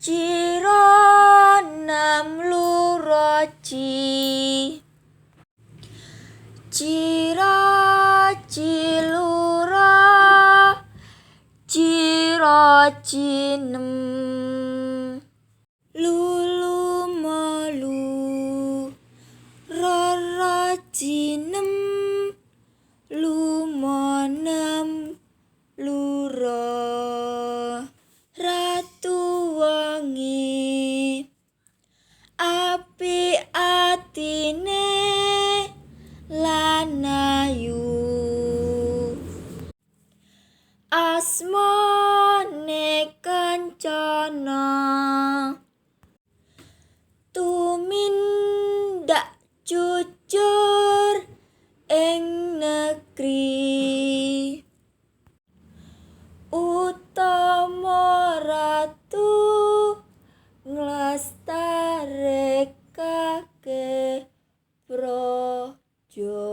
Cira nem lura ci. Cira cilura cira cinem. Lulu malu rara cinem lumanem lura. Ratu wangi apik atine lan ayu. Asmane kencana tumindak jujur ing negeri. Utama ratu nglestarekake praja.